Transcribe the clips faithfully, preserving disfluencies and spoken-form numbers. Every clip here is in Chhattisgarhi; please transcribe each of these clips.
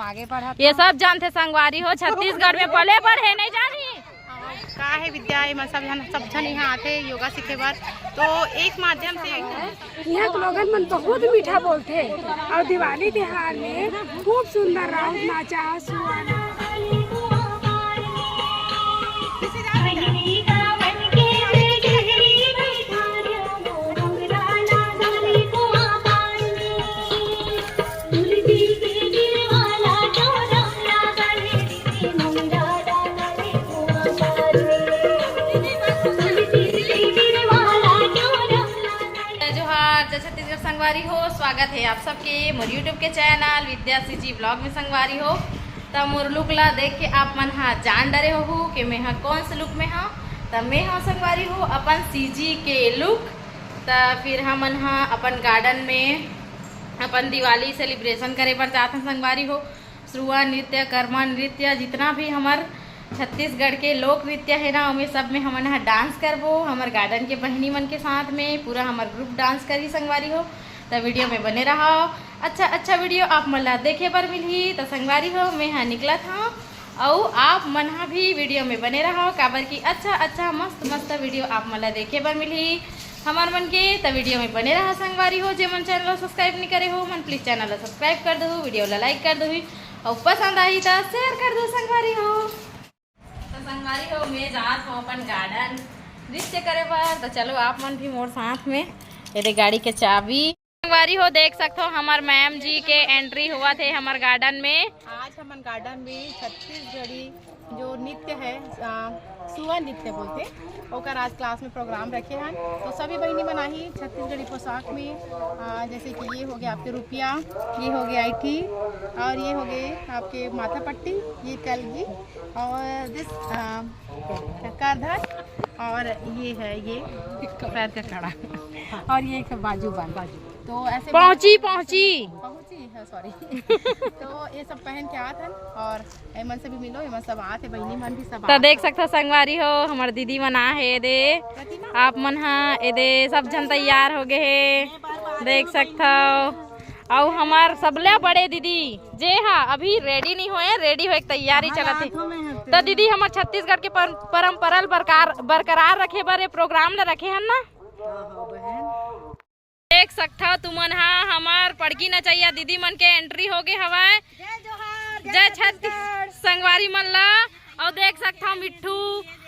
आगे बढ़त ये सब जानथे संगवारी हो, छत्तीसगढ़ में पले बढ़े नहीं जानी। का हे विद्या, एमा सब झन, सब झन यहाँ आथे योगा सीखे बर, तो एक माध्यम से यहाँ के लोगन मन बहुत मीठा बोलथे और दिवाली त्योहार में खूब सुंदर राउत नाचा सुआ। जोहार, जय छत्तीसगढ़ संगवारी हो, स्वागत है आप सबके मोर YouTube के चैनल विद्या सीजी ब्लॉग में संगवारी हो। त मोर लुक ला देख के आप मन हा जान डरे होहू कि मैं हा कौन से लुक में हा। त मैं हा संगवारी हो अपन सीजी के लुक। त फिर हमन हा अपन गार्डन में अपन दिवाली सेलिब्रेशन करे बर जात हन संगवारी हो। सुआ नृत्य, कर्मा नृत्य, जितना भी हमर छत्तीसगढ़ के लोक नृत्य हे ना, ओमे सब में हमन ह डांस करबो। हमर गार्डन के बहिनी मन के साथ में पूरा हमर ग्रुप डांस करही संगवारी हो। त वीडियो में बने रहव, अच्छा अच्छा वीडियो आप मन ला देखे बर मिलही। त संगवारी हो, मैं ह निकलत हव, अउ आप मन ह भी वीडियो में बने रहव, काबर कि अच्छा अच्छा मस्त मस्त वीडियो आप मन ला देखे बर मिलही हमर मन के। त वीडियो में बने रहव संगवारी हो। जे मन चैनल ला सब्सक्राइब नहीं करे हो, मन प्लीज चैनल ला सब्सक्राइब कर दहू, वीडियो ला लाइक कर दहू, अउ पसंद आही त शेयर कर दहू संगवारी हो। त संगवारी हो, मैं जात हव अपन गार्डन नृत्य करे बर। त चलो आप मन भी मोर साथ में। ये दे गाड़ी के चाबी। संगवारी हो, देख सकथव हमर मैम जी के एंट्री होवत हे हमर गार्डन में। आज हमन गार्डन में छत्तीसगढ़ी जो नृत्य है, अ, सुआ नृत्य बोलथे, ओकर आज क्लास में प्रोग्राम रखे हन। तो सभी बहिनी मन आही छत्तीसगढ़ी पोशाक में, अ, जैसे कि ये हो गया आपके रुपया, ये हो गया आईठी और ये हो गए आपके माथा पट्टी, ये कलगी और दिस, अ, करधन और ये है ये पैर का कड़ा और ये एक बाजू बंद। तो ऐसे पहुंची, पहुंची। पहुंची है, सॉरी। तो ये सब पहन के आत हन और एमन से भी मिलो, एमन सब आत हे, बहिनी मन भी सब त आत देख हे। सकथव संगवारी हो, हमर दीदी मन आ हे दे। प्रतिमा। आप मन हा ए दे सब झन तैयार हो गए हे, देख सकथव। अउ हमर सबले बड़े दीदी जे हा अभी रेडी नहीं होए, रेडी होए के तैयारी चलत हे। त दीदी, हमर छत्तीसगढ़ के पर-, परंपरा ल बरकार-, बरकरार रखे बर ये प्रोग्राम ल रखे हन ना। देख सकथव तुमन हा, हमर पड़की नचैया दीदी मन के एंट्री हो गे हवय। जय जोहार, जय जय छत्तीसगढ़। छत्तीस-, संगवारी मन ला। अउ देख सकथव मिट्ठू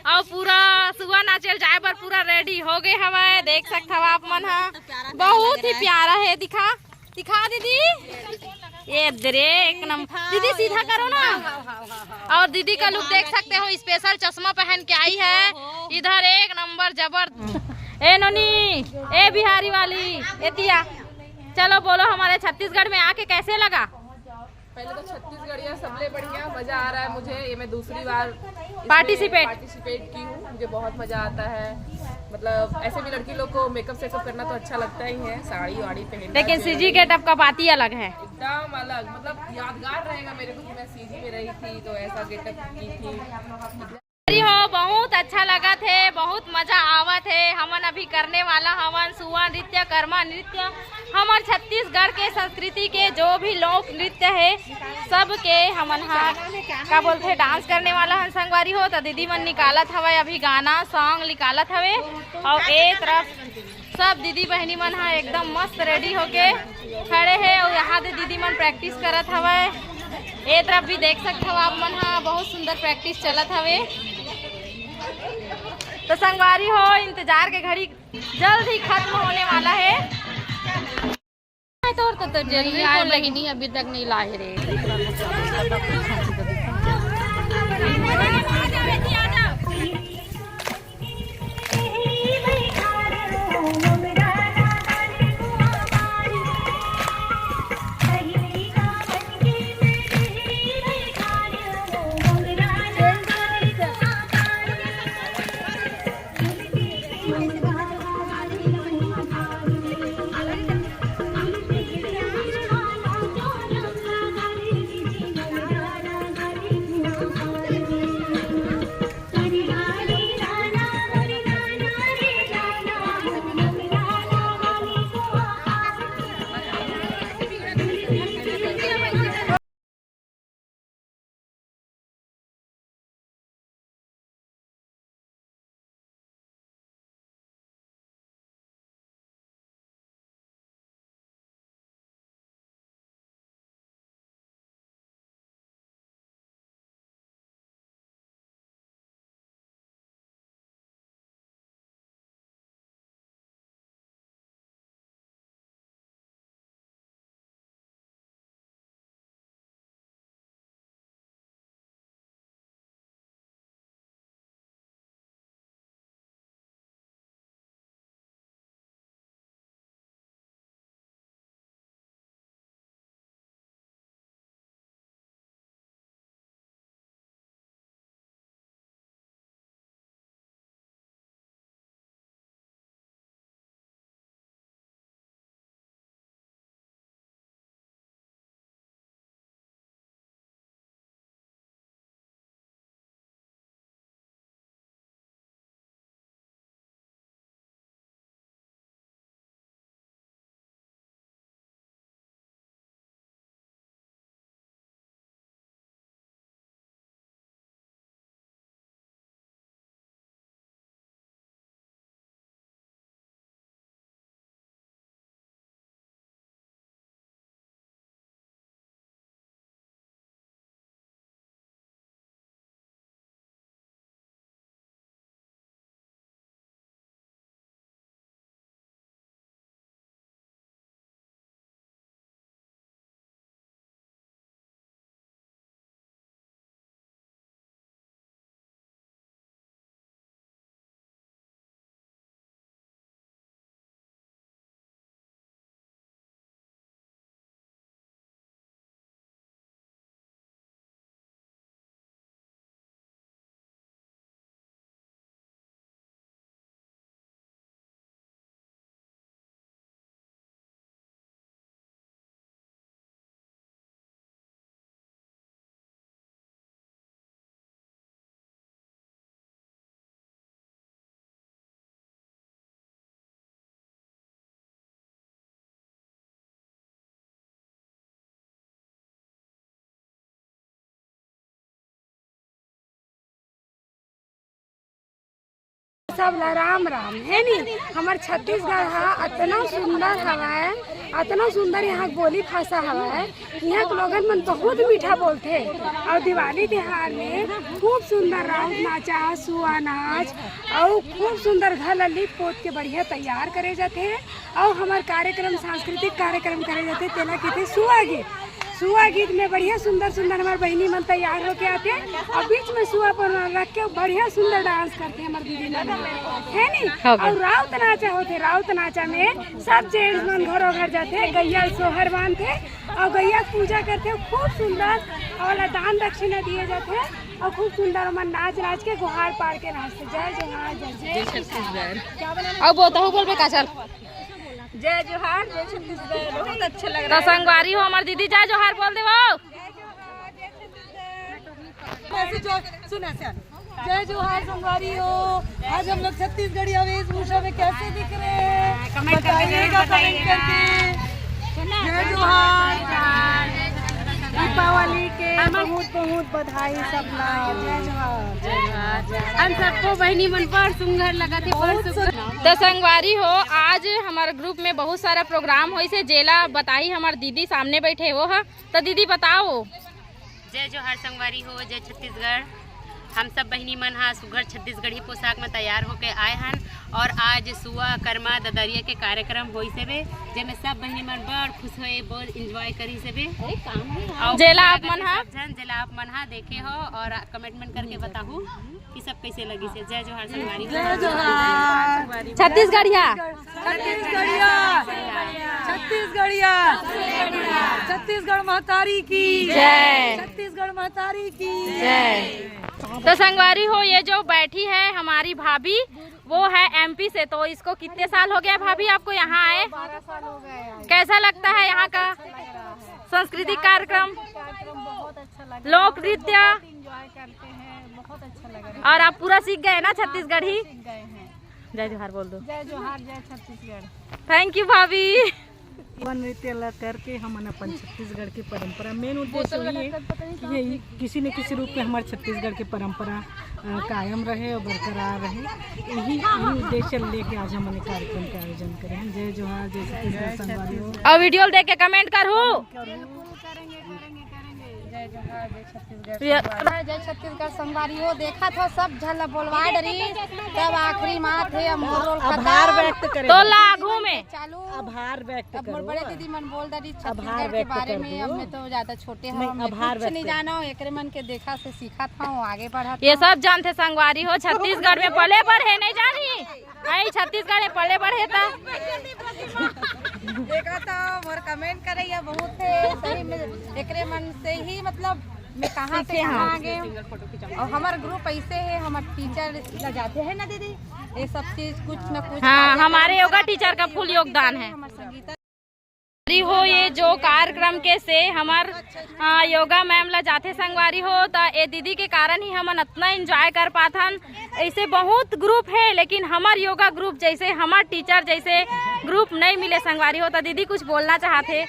अउ पूरा सुआ नाचे ल जाए बर पूरा रेडी हो गे हवय। देख सकथव आप मन हा, बहुत ही प्यारा हे। दिखा, दिखा दीदी। ये दे रे, एक नंबर। दीदी सीधा करो ना। और दीदी का लुक देख सकते हो, स्पेशल चश्मा पहन के आई है इधर, एक नंबर जबर। ए नोनी, ए बिहारी वाली, एतिया, चलो बोलो, हमारे छत्तीसगढ़ में आके कैसे लगा? पहले तो छत्तीसगढ़िया सबले बढ़िया, मजा आ रहा है मुझे। ये मैं दूसरी बार इसमें पार्टिसिपेट। पार्टिसिपेट की हूँ, मुझे बहुत मजा आता है। मतलब ऐसे भी लड़की लोग को मेकअप सेकअप करना तो अच्छा लगता ही है, साड़ी वाड़ी पहनना, लेकिन ज्वेलरी। सीजी गेटअप का बात ही अलग है। एकदम अलग, मतलब यादगार रहेगा मेरे को कि मैं सीजी में रही थी तो ऐसा गेटअप की थी। अरे हो, बहुत अच्छा लगत हे, बहुत मजा आवत हे। हमन अभी करने वाला हवन सुआ नृत्य, कर्मा नृत्य। हमर छत्तीसगढ़ के संस्कृति के जो भी लोक नृत्य हे, सब के हमन हा का बोलथे, डांस करने वाला हन संगवारी हो। त दीदी मन निकालत हवय अभी गाना, सॉन्ग निकालत हवे। और ए तरफ सब दीदी बहिनी मन हा एकदम मस्त रेडी होके खड़े हे और यहाँ दे दीदी मन प्रैक्टिस करत हवय। ए तरफ भी देख सकत हव आप मन हा, बहुत सुंदर प्रैक्टिस चलत हवे। तो संगवारी हो, इंतजार के घड़ी जल्द ही खत्म होने वाला है। तोर तो, तो जल्दी नहीं आए बोल रही। बहिनी, अभी तक नहीं लाए रे। सबला राम राम, हे नी? हमर छत्तीसगढ़ ह अतना सुंदर हवय, अतना सुंदर यहाँ के बोली भाषा हवय। यहाँ के लोगन मन बहुत मीठा बोलथे अउ दिवाली तिहार में खूब सुंदर राउत नाचा, सुआ नाच अउ खूब सुंदर घर ला लीप पोत के बढ़िया तैयार करे जाथे। अउ हमर कार्यक्रम, सांस्कृतिक कार्यक्रम करे जाथे, तेला कहिथे सुआ गीत। सुआ गीत में बढ़िया सुंदर सुंदर हमर बहिनी मन तैयार होके आथे अउ बीच में सुआ पर रख के बढ़िया सुंदर डांस करथे हमर दीदी मन, हे नी? हाँ। अउ राउत नाचा होथे, राउत नाचा में सब जेंट्स मन घरों घर जाथे, गैया सोहर बांधथे अउ गैया के पूजा करथे, खूब सुंदर। अउ ओला दान दक्षिणा दिए जाथे अउ खूब सुंदर ओमन नाच नाच के गुहार पाड़ के नाचथे। जय जोहार, जय जय छत्तीसगढ़। अब वो तहु बोलबे का, चल। जय जोहार, जय छत्तीसगढ़। बहुत अच्छा लग रहा है। संगवारी हो हमर दीदी, जय जोहार बोल देवो। ऐसे जो सुना सर, जय जोहार संगवारी हो। आज हम लोग छत्तीसगढ़िया वेशभूषा में कैसे दिख रहे हैं, बताइएगा कमेंट करके। जय जोहार। दीपावली के बहुत बहुत बधाई सबला। जय जोहार। हम सबको बहिनी मन बड़ सुंदर लगत हे, बड़ सुंदर। तो संगवारी हो, आज हमारे ग्रुप में बहुत सारा प्रोग्राम होइस हे, जेला बताही हमार दीदी सामने बैठे वो ह। तो दीदी बताओ। जय जोहार संगवारी हो, जय छत्तीसगढ़। हम सब बहिनी मन हा सुघर छत्तीसगढ़ी पोशाक में तैयार होके आए हन और आज सुआ, करमा, ददरिया के कार्यक्रम होइस हवे, जेमे सब बहिनी मन बड़ खुश होए, बड़ एंजॉय करिस हवे। अउ जेला आप मन हा सब झन, जेला आप मन हा देखे हो और कमेंट मन करके बताहू कि सब कैसे लगिस हे। जय जोहार संगवारी। जय जोहार। छत्तीसगढ़िया। छत्तीसगढ़िया। छत्तीसगढ़िया। छत्तीसगढ़ महतारी की जय। छत्तीसगढ़ महतारी की जय। तो संगवारी हो, ये जो बैठी है हमारी भाभी, वो है एमपी से। तो इसको कितने साल हो गया भाभी आपको यहाँ आए? बारह साल हो गए हैं। कैसा लगता है यहाँ का सांस्कृतिक कार्यक्रम? कार्यक्रम बहुत अच्छा लगा। लोक नृत्य? बहुत एंजॉय करते हैं, बहुत अच्छा लगा। और आप पूरा सीख गए ना छत्तीसगढ़ी? सीख गए हैं। जय जोहार बोल दो। जय जोहार, जय छत्तीसगढ़। थैंक यू भाभी। वन नृत्य ला करके हमन अपन छत्तीसगढ़ के परंपरा, मेन उद्देश्य यही है कि यही किसी न किसी रूप में हमारे छत्तीसगढ़ के परंपरा, अ, कायम रहे और बरकरार रहे। यही, यही उद्देश्य लेके आज हमन ये कार्यक्रम के आयोजन करे हैं। जय जोहार, जय छत्तीसगढ़ संगवारी हो। अउ वीडियो ल देख के कमेंट करहू। करेंगे, करेंगे, करेंगे। जय जोहार, जय छत्तीसगढ़ ये संगवारी। जय छत्तीसगढ़ संगवारी हो, देखत हो सब झन ला बोलवा डरी, तब आखिरी मात हे, अब मोर रोल आभार खतम। व्यक्त करे तो बर। लागू में। चालू। आभार व्यक्त अब मोर करो। बड़े दीदी मन बोल डरी आभार छत्तीसगढ़ के व्यक्त बारे कर में, दो। अब मैं तो ज्यादा छोटे नहीं, हूँ, मैं आभार कुछ व्यक्त नहीं कर। जानो, एकरे मन के देखा से सीखत हूँ, आगे बढ़त ये हूँ। सब जानथे संगवारी हो, छत्तीसगढ़ में पले बढ़े नहीं जानी। आई छत्तीसगढ़ में पले बढ़े ता। देखा तो मोर कमेंट करैया बहुत है, सही में एकरे मन से ही, मतलब, मैं कहाँ से सीखे कहाँ हम। आ गए। और हमार ग्रुप ऐसे है, हमार टीचर ला जाते हैं ना दीदी, ये सब चीज कुछ ना कुछ हाँ, आगे हमारे बढ़ते योगा रहते टीचर का हैं, फुल योगा योगदान टीचर है। हमार संगीता संगवारी हो, ये जो कार्यक्रम के से हमर, आ, योगा मैम ला जाथे संगवारी हो, त ए दीदी के कारण ही हमन अतना एंजॉय कर पाथन। ऐसे बहुत ग्रुप है, लेकिन हमर योगा ग्रुप जैसे, हमर टीचर जैसे ग्रुप नहीं मिले संगवारी हो। त दीदी कुछ बोलना चाहत हे?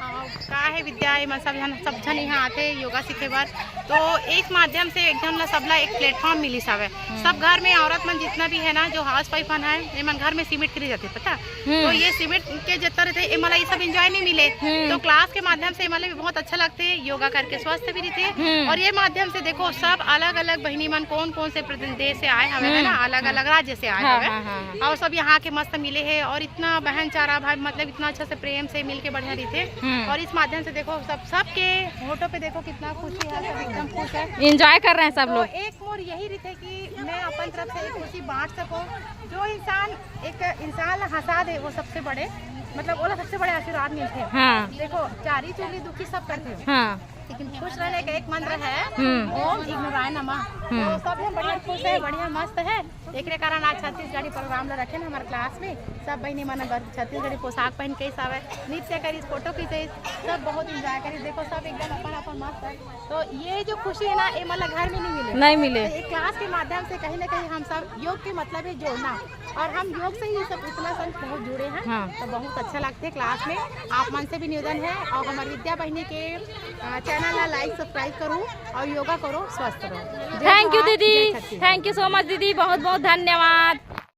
हाँ, का है विद्या, एमन सब झन, सब झन यहाँ आथे योगा सीखे बर, तो एक माध्यम से एक झन ला, सबला एक प्लेटफॉर्म मिलिस हवे। सब घर में औरत मन जितना भी है ना, जो हाउस वाइफ मन है, एमन घर में सीमित करी जाथे, पता? हम्म। तो ये सीमित के जितना रहते, एमन ला ये सब एंजॉय नहीं मिले। हम्म। तो क्लास के माध्यम से एमन ला भी बहुत अच्छा लगथे, योगा करके स्वस्थ भी रहथे। हम्म। और ये माध्यम से देखो, सब अलग-अलग बहिनी मन कौन-कौन से प्रदेश से आए हवे, है ना, हम्म। अलग-अलग राज्य से आए हाँ, हवे। हाँ, हाँ, हाँ। और सब यहाँ के मस्त मिले हैं और इतना बहन चारा भाई, मतलब, इतना अच्छा से प्रेम से मिल के बढ़िया रहथे। हम्म। और इस माध्यम से देखो, सब, सबके फोटो पे देखो, कितना खुशी है, सब एकदम खुश है। एंजॉय कर रहे हैं सब तो लोग। एक मोर यही रहते कि मैं अपन तरफ से एक खुशी बांट सकूं। जो इंसान एक इंसान ला हंसा दे, वो सबसे बड़े, मतलब, ओला सबसे बड़े आशीर्वाद मिलते हैं। हाँ। देखो, चारी चुगली दुखी सब करते हैं, हाँ। लेकिन खुश रहने का एक मंत्र है, हम्म। ओम इग्नोराय नमः। हम्म। तो सब हम बढ़िया खुश है, बढ़िया मस्त है। एकरे कारण आज छत्तीसगढ़ी प्रोग्राम ला रखे ना हमारे क्लास में। सब बहिनी मन बर छत्तीसगढ़ी पोशाक पहन के सब नृत्य करी, फोटो खींचे, सब बहुत एंजॉय करी। देखो, सब एकदम अपन अपन मस्त है। तो ये जो खुशी है ना, ये मतलब घर में नहीं मिले। नहीं मिले। तो ये क्लास के माध्यम से कहीं ना कहीं हम सब योग के मतलब है जोड़ना, और हम योग से ही सब इतना संत बहुत जुड़े हैं। हाँ। तो बहुत अच्छा लगते क्लास में। आप मन से भी निवेदन है और हमारे विद्या बहिनी के, अ, चैनल ला लाइक सब्सक्राइब करो और योगा करो, स्वस्थ रहो। जय थैंक यू जोहार, दीदी। जय Chhattisgarh. Thank you so much दीदी, बहुत बहुत धन्यवाद।